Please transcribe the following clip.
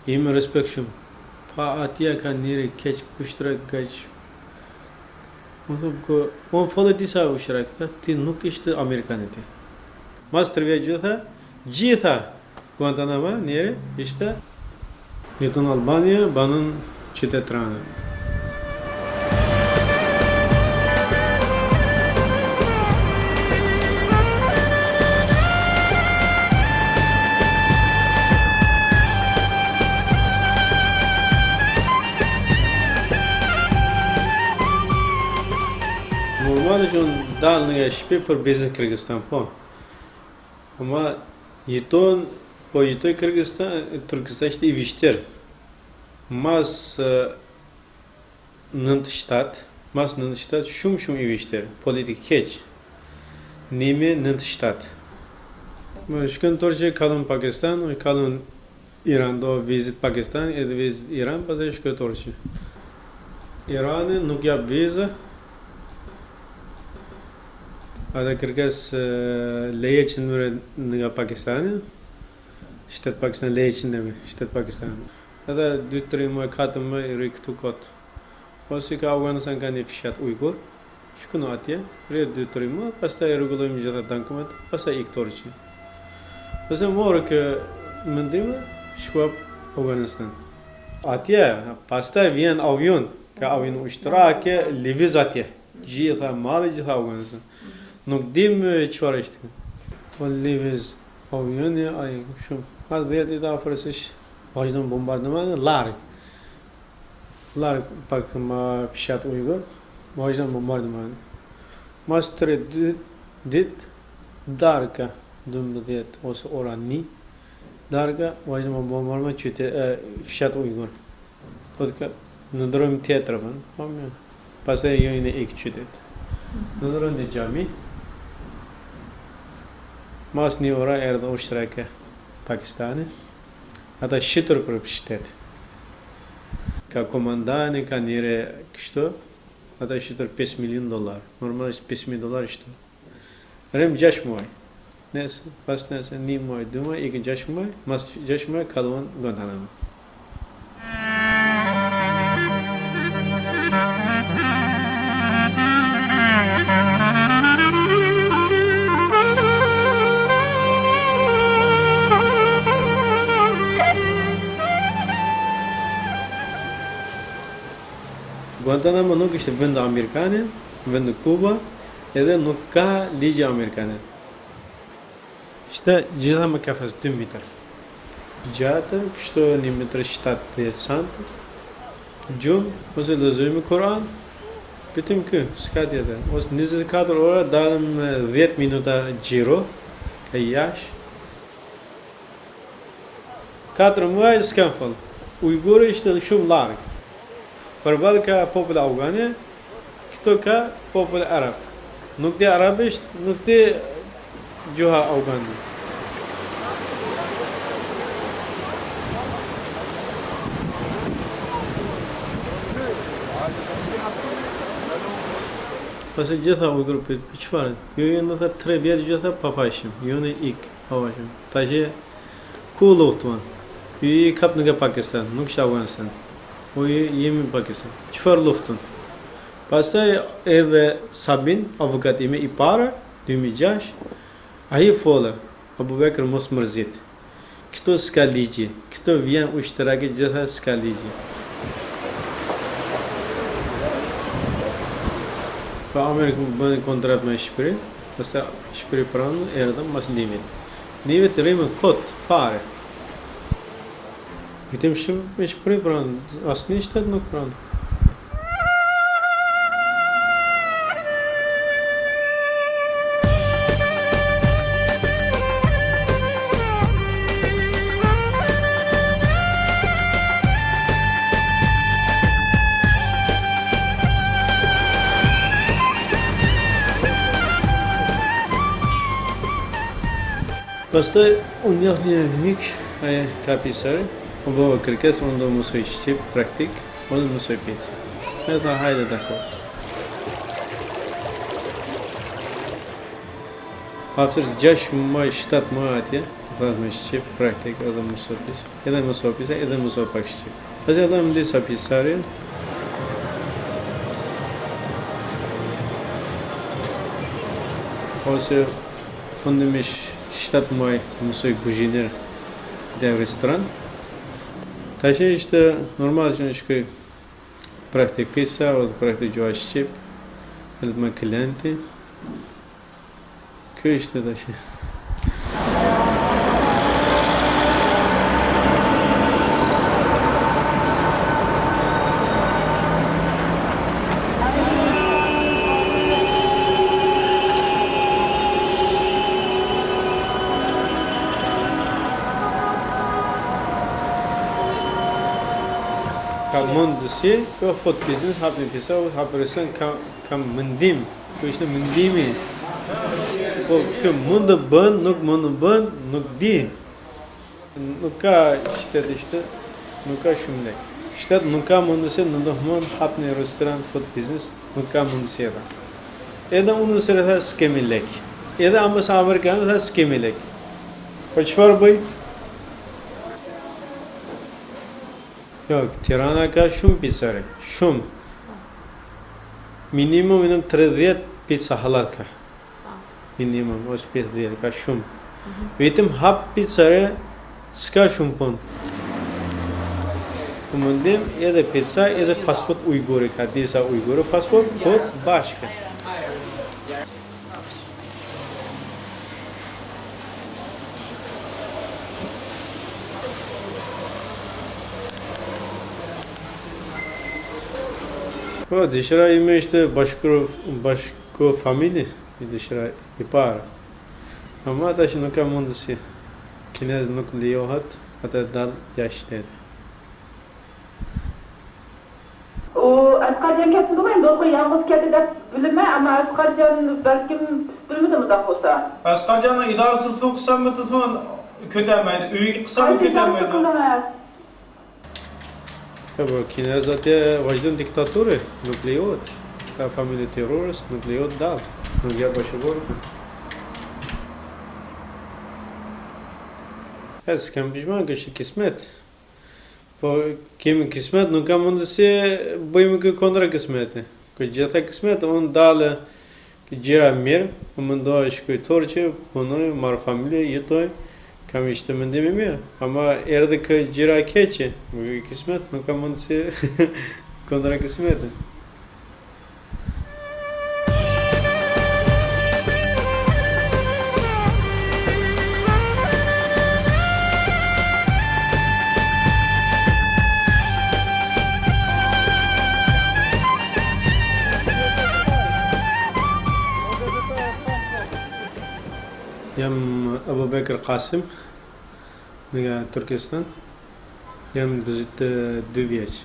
Jemi respekt shumë. Pa atje ka njeri keq ushtarak keq. Unë thom ko, unë folë disa ushtarak, tha, ti nuk ishte amerikani ti. Mas tre vjet gjitha, gjitha Guantanamo njeri ishte jeton Albania, banon qytetrane. Normalisht unë dal nga shtëpi për biznes Kyrgyzstan, po. Ama jeton, po jetoj Kyrgyzstan, Turkistan ishte i vështirë. Mas 97, mas 97 shumë shumë i vështirë, politik keq. 1997. Më shkon Turqi, kalon Pakistan, kalon Iran do vizit Pakistan edhe vizit Iran, pastaj shkoj Turqi. Irani nuk jap vizë. Ata kërkes leje qendrore nga Pakistani, shtet Pakistan leje qendrore, shtet Pakistan. Edhe 2 3 muaj, 4 muaj rri këtu kot. Po si ka Afganistan ka një fshat ujgur, shkon atje, rri 2 3 muaj, pastaj rregullojmë gjitha dokumentet, pastaj ik Turqi. Pastaj morë kë mendim, shkua Afganistan. Atje, pastaj vjen avion, ka avion ushtarake, lëviz atje. Gjitha madhe, gjitha Afganistan. Nuk dim çfarë është. Po lëviz avioni, ai shumë. Mas 10 ditë afërsisht vazhdon bombardiment larg. Larg pak më fshat ujgur, vazhdon bombardiment. Mas 3 ditë darka 12 ose ora 1 darka vazhdon bombardiment qytet fshat ujgur. Po të ndërrojmë tjetër vend, po mirë. Pastaj jo në ik qytet. Ndërrojmë në xhami. Mas një ora erdhë ushtarake Pakistani. Ata shitur për shtet. Ka komandani, ka njëre kështu, ata shitur 5 milion dollar. Normalisht 5 milion dollar ishte. Rrim 6 muaj. Nesër, pas nesër, një muaj, dy muaj, ikën 6 muaj, mas 6 muaj kaluan Guantanamo. Guantanamo nuk ishte vend amerikane, vend Kuba, edhe nuk ka ligje amerikane. Ishte gjitha me kafes 2 metër. Gjatë, kështu 1 metër 70 cent. Gjumë, ose lexojmë Kur'an, vetëm kë, s'ka tjetër. Ose 24 ora dalim 10 minuta xhiro, ka jashtë. 4 muaj s'kam fol. Ujguri ishte shumë larg. Përballë ka popull afgane, këtu ka popull arab. Nuk di arabisht, nuk di gjuha afgane. Pasi gjitha u grupit, për çfarë? Ju jeni tha 3 vjet gjitha pafajshëm, ju në ik, pafajshëm. Tash ku luftuan? Ju i kap nga Pakistan, nuk ishte Afganistan. Po ju jemi në Pakistan. Çfarë luftën? Pastaj edhe Sabin, avokat ime i para, 2006, ai fola, Abu Bekr mos mërzit. Këtu s'ka ligji, këtu vjen ushtarake gjitha s'ka ligji. Po Amerika bënë kontrat me Shqipëri, pastaj Shqipëri pranë erdhëm mas një vit. Një vit rrimë kot fare. Vetëm shumë me Shqipëri pranë, asnjë shtet nuk pranë. Pastaj unë njoh një mik, ai ka piceri, unë bëva kërkesë, unë do mësoj shqip praktik, unë do mësoj pizza. E tha hajde dakord. After 6 muaj, 7 muaj atje, të flas me shqip, praktik edhe mësoj pizza, edhe mësoj pizza, edhe mësoj pak shqip. Pastaj edhe në disa pizzari. Ose fundimisht 7 muaj mësoj kuzhinier dhe restoran. Tash ishte normal që në shkoj praktik pizza ose praktik gjuha shqip, edhe me klienti. Kjo ishte tash. Ka mundësi, kjo food business, hap një pizza, hap restoran, ka, ka mendim, Kjo ishte mendimi. Po kjo mund të bën, nuk mund të bën, nuk di. Nuk ka shtet ishte, nuk ka shumë lek. Shtet nuk ka mundësi në ndihmon hap një restoran food business, nuk ka mundësi edhe. Edhe unë nëse tha s'kemi lek. Edhe ambasada amerikane tha s'kemi lek. Po çfarë bëj? Jo, Tirana ka shumë pizzeri, shumë. Minimum minimum 30 pizza hallat ka. Minimum ose 50 ka shumë. Mhm. Vetëm hap pizzeri s'ka shumë punë. Po mendim edhe pizza edhe fast food ujguri ka disa ujguri fast food, food bashkë. Po, dëshira ime ishte bashku, bashku familje, i dëshira i parë. Ama tash nuk ka mundësi. Kinez nuk lejohet atë dal jashtë shtetit. ئۇ ئەسقەرجان كەتمىدىغۇ ئەمدى ئۇ يالغۇز كەتتى دەپ بىلىمەن، ئەمما ئەسقەرجان بەلكىم بىلمىدىم ئۇنداق بولسا. ئەسقەرجاننىڭ ئىدارىسى تېلېفون قىلساممۇ تېلېفون كۆتەرمەيدۇ، ئۆيگە قىلساممۇ كۆتەرمەيدۇ. Bu kinez atje vazhdon diktaturë, nuk lejohet. Ka familje terrorist, nuk lejohet dal, nuk jep pashaportë. E, s'kam pishman, është kismet. Po kemi kismet, nuk ka mundësi bëjmë kë kontra kismeti. Kë gjitha kismet, unë dalë gjëra mirë, unë mendoj shkoj Turqi, punoj, marr familje, jetoj, kam ishte mendim i mirë. Ama erdhi kë gjëra e keqe, kismet, nuk ka mundësi kontra kismeti. Jam Abu Bekr Qasim nga Turkistan. Jam 42 vjeç.